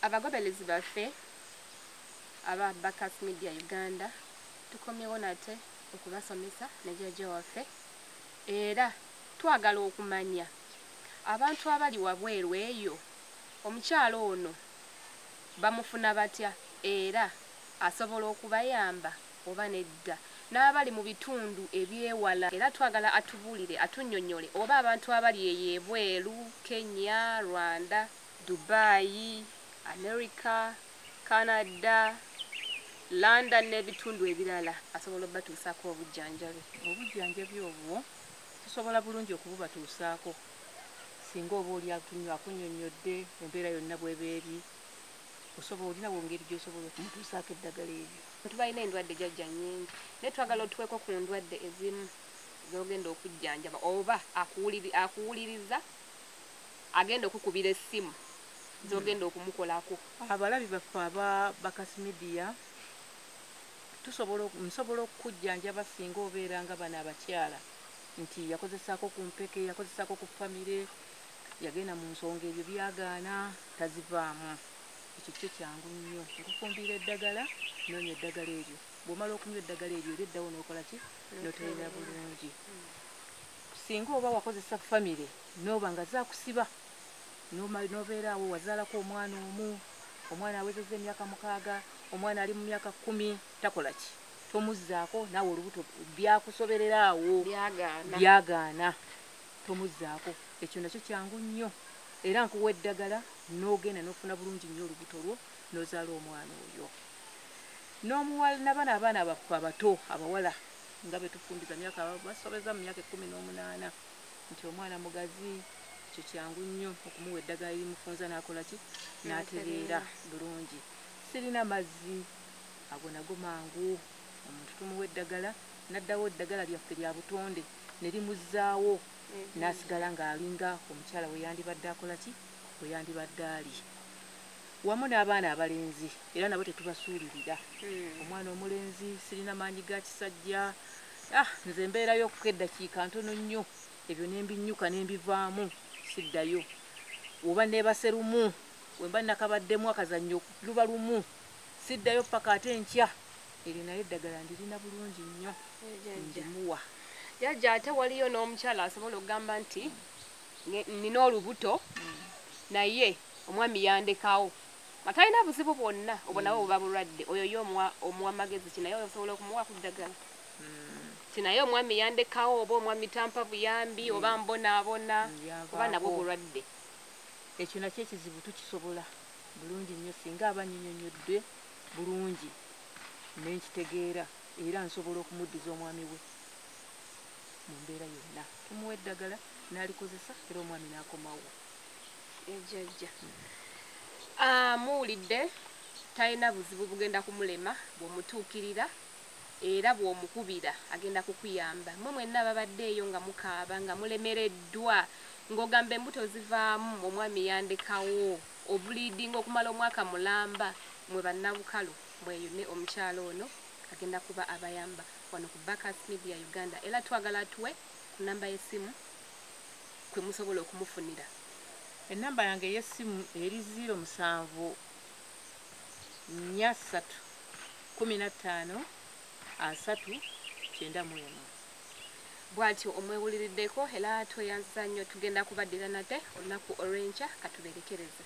Abagoberezi baffe aba Bacchus Media Uganda, tukomyewo nate okubasomesa ne jjajja waffe, era twagala okumanya abantu abali wabweru eyo omukyalo ono bamufuna batya, era asobola okubayamba oba nedda, n'abali mu bitundu ebyewala. Era twagala atubuulire, atunnyonnyole oba abantu abali eyo ebweru, Kenya, Rwanda, Dubai, America, Canada, London n'ebitundu ebirala, asobola okubatuusaako obujjanjabi. Obujjanjabi obwo tusobola bulungi okububatuusaako singa oba oli akunnyonnyodde embeera yonna bw'eba eri, osobola olinawo engeri gy'osobola okumutuusaako eddagala eryo. Tubalina endwadde jjajja nnyingi, naye twagala otuweeko ku ndwadde ezimu z'ogenda okujjanjaba oba akuwuliriza agenda okukubira essimu z'ogenda okumukolako. Abalabi baffe aba Bacchus Media, nsobola okukujjanjaba singa obeera nga bano abakyala nti yakozesaako ku mpeke, yakozesaako ku famire, yagenda mu nsonga ebyo byagaana tazivaamu. Ekyo kyo kyangu nnyo, nkufumbira eddagala n'onywa eddagala eryo. Bw'omala okunywa eddagala eryo era eddawo n'okola ki? N'otereera bulungi. Singa oba wakozesa famire n'oba nga zaakusiba, n'obeera awo wazaalako omwana omu, omwana awezezza emyaka 6, omwana ali mu myaka 10, takola ki? Tomuzzaako, naawe olubuto byakusoberera awo. Byagaana. Tomuzzaako. Ekyo nakyo kyangu nnyo. Era nkuwa eddagala n'ogenda n'ofuna bulungi nnyo olubuto lwo n'ozaala omwana oyo. N'omuwala n'abaana abaana baffe abato abawala nga be tufumbiza myaka basobeza mu myaka 18 nti omwana mugazi, ekyo kyangu nnyo okumuwa eddagala erimufunza n'akola ki? N'atereera bulungi. Sirina mazzi ago nago mangu, omuntu tumuwa eddagala n'addawo eddagala lyaffe lya butonde ne limuzzaawo n'asigala ng'alinga omukyala we yandibadde akola ki? We yandibadde ali. Wamu n'abaana abalenzi era nabo tetubasuulirira. Omwana omulenzi sirina maanyi ga kisajja, nze mbeerayo okuka eddakiika ntono nnyo, ebyo ne mbinnyuka ne mbivaamu siddayo. Oba neebase lumu, we mba nakabaddemu akazannyo luba lumu, siddayo paka ate enkya. Eryo naye eddagala ndirina bulungi nnyo, ndimuwa. Jjajja, ate waliyo n'omukyala asobola okugamba nti nina olubuto naye omwami yandekawo, nga talina buzibu bwonna, obwo nabwo buba bulwadde. Oyo ye omuwa amagezi ki? Naye osobola okumuwa ku ddagala ti naye omwami yandekawo, oba omwami tampa buyambi, oba mbonaabona, kuba nabwo bulwadde. Ekyo nakyo ekizibu tukisobola bulungi nnyo singa aba annyonnyodde bulungi ne nkitegeera, era nsobola okumuddiza omwami we mu mbeera yonna. Tumuwa eddagala n'alikozesa era omwami n'akomawo. Jjajja, muwulidde, talina buzibu bugenda kumulema bw'omutuukirira, era bw'omukubira agenda kukuyamba. Mmwe mwenna babadde eyo nga mukaaba nga mulemereddwa, ng'ogamba embuto zivaamu, omwami yandekawo, obuliidinga okumala omwaka mulamba, mwe bannabukalu mweyune omukyalo ono agenda kuba abayamba wano ku Bacchus Media Uganda. Era twagala atuwe ku namba y'essimu kwe musobola okumufunira. Ennamba yange ey'essimu eri 07 4 3 15 30 91. Bw'atyo omwewuliriddeko, era tweyanziza nnyo. Tugenda kubaddira nate olunaku olw'enkya, katuberekereze.